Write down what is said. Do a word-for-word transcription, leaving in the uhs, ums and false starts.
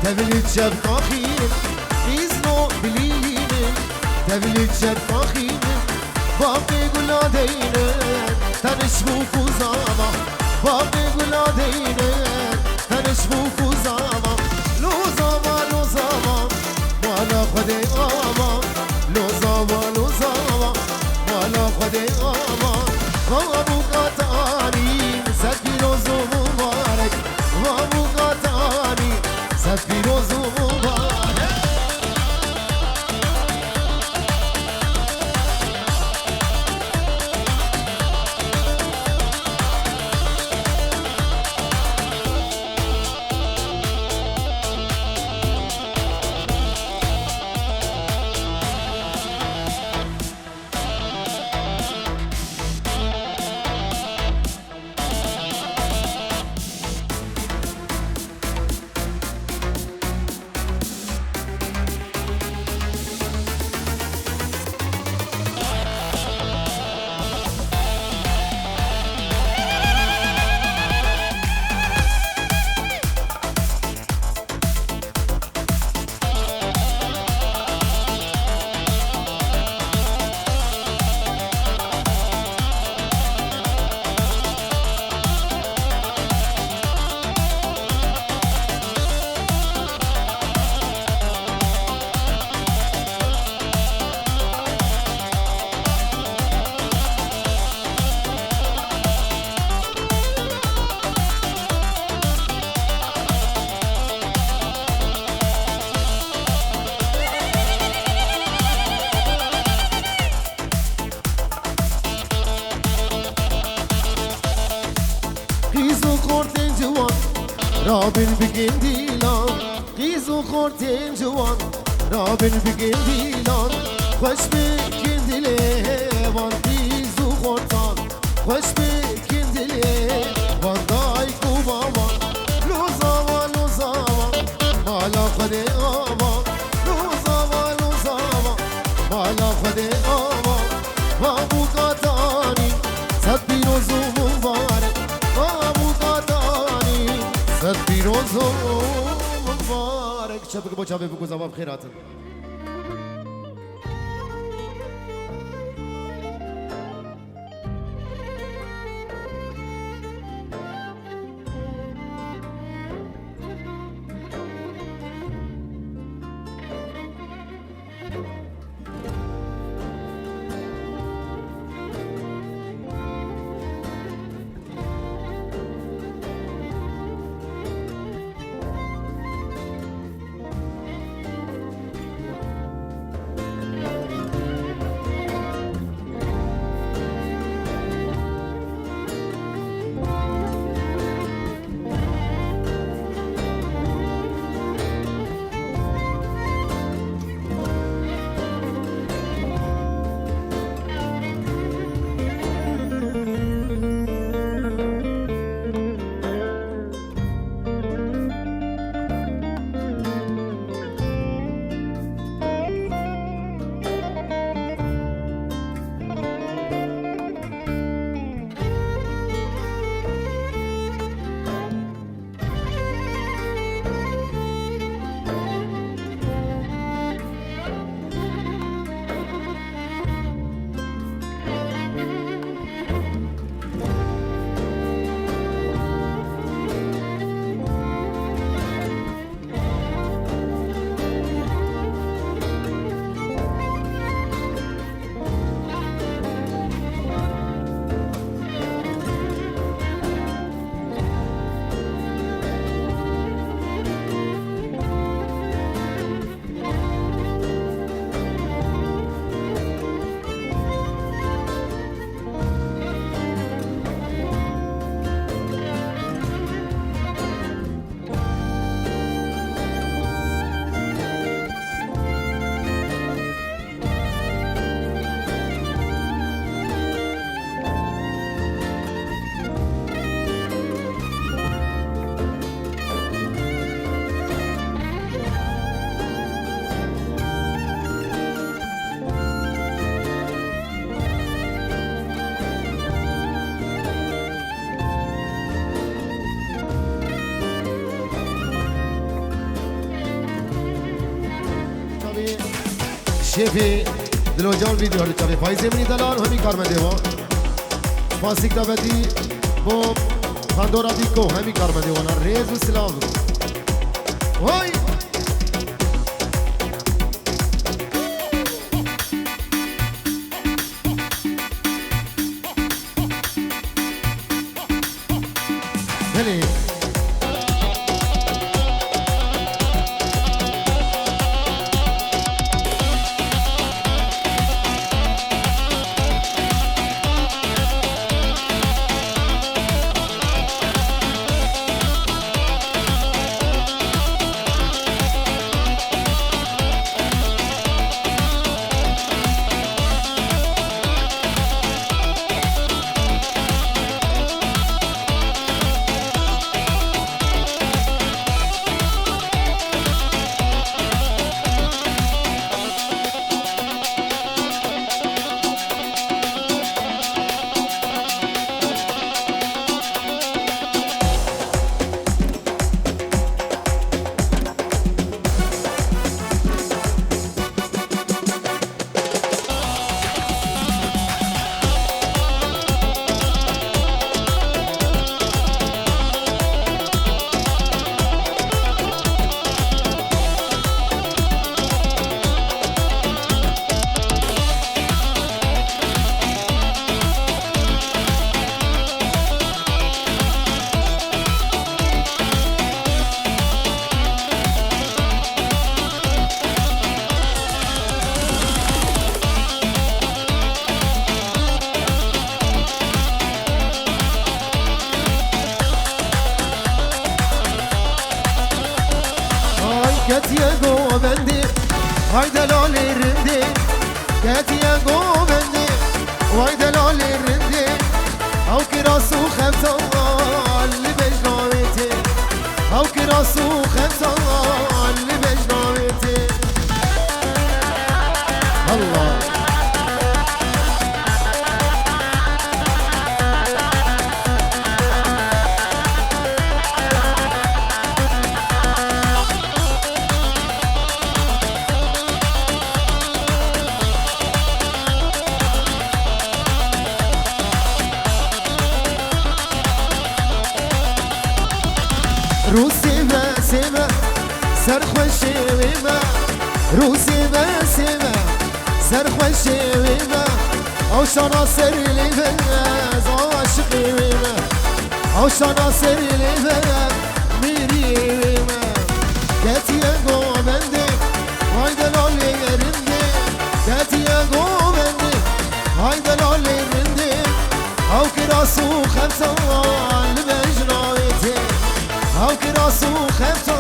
Tevlî çepqaxînin, îzno bilînin, tevlî çepqaxînin, baqê gula deynin, teniş bû fuzava, baqê gula deynin, teniş bû fuzava, lozava, lozava, mala Xwedê ava, lozava, lozava, mala Xwedê ava, va bû qatanî, sed pîroz û mubarek, va bû qatanî, Sed pîroz û mubarek. Qîz û xortên ciwan, rabin bikin dîlan. Qîz û xortên ciwan, rabin bikin dîlan. Xweş bikin dilê van qîz û xortan. Xweş bikin dilê van dayik û bavan. Lozava, lozava, mala Xwedê ava. Lozava, lozava, mala Xwedê ava. Va bû qatanî, sed pîroz û mubarek. Va bû qatanî, sed pîroz û mubarek. Çepik bo çavê bikû, zava bi xêr hatin. Şêfê Dilocan vîdeo li çavê payîzê min î delal hemî karmendê wan. Spasîk davetî bo Pandora Dîko hemî karmendê wana rêz û silav. Way! Belê. Ay ketiye govendê, ay delalê rindê. Ketiye govendê, ay delalê rindê. Ew kiras û xemsa li bejna wê tê. Ew kiras û xemsa li bejna wê tê. Allah. Rûsê me, sê me, serxweşê wê me. Rûsê me, sê me, serxweşê wê me. Ew şana ser lê ve, ez aşiqê wê me. Ew şana ser lê ve, mêriyê wê me. Ketiye govendê, vay delalê rindê. Ketiye govendê, vay delalê rindê. Ew kiras û xemsa li bejna wê tê. Ew kiras û xemsa